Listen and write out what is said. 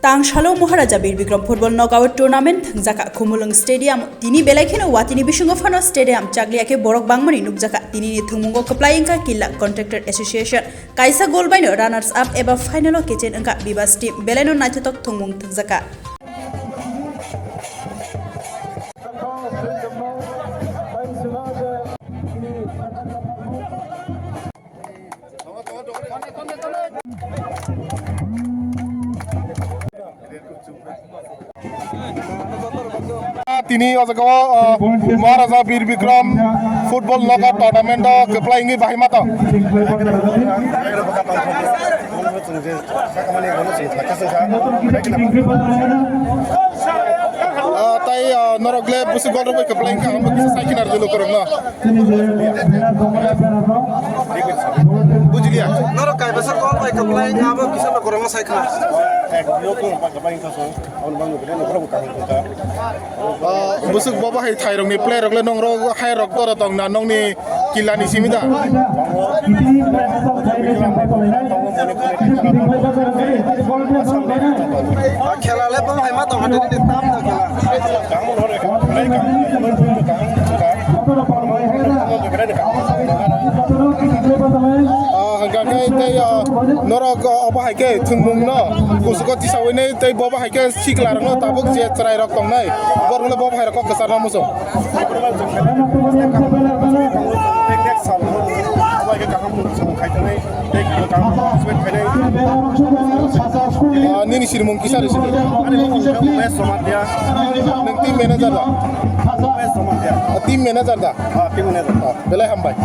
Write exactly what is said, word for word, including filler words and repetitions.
Tangsalo Maharaja Bir Bikram Football Knockout Tournament thwngjaka Khumulwng Stadium. Tini belai kheno watini bisingo phano stadium chakliya khe borok bangmani nukjaka. Tinini thwngmungo kwplai wngkha Killa Contractor Association. Kaisa goal baino runners up eba final o kechen wngkha Bibas team. Belaino naithothok thwngmung thwngjaka. Tini o jaga o, uh, Maharaja Bir Bikram Football Knockout Tournament o kwplai wngwi bahai ma tong. Ah, tai, ah, norok le busi gol rok bai kwplai wngkha, ang bo kisa sai khna rwdi lukurok no. Bujiliya. Norok kaibasa gol bai kwplai wngkha, ang bo kisa lukurok no sai khna. Ah, busuk bo bahai thai rok ni player rok le nong rok hai rok doro tong na nong ni Killa ni simi da? Khela le bo hai ma tong hade ni tam da khela. Ah, hwnkha khe tei, ah, norok, ah, obo hai khe thwngmung no kuchugo tisaui nai tei bo bahai khe sikla rok no tabuk je chwrai rok tong nai borok le bo bahai rok kok kwchar no muchung. Ah, nini sirmung kisa rw sini? Nwng team manager da? Ah, team manager da? Ah, belai hambai.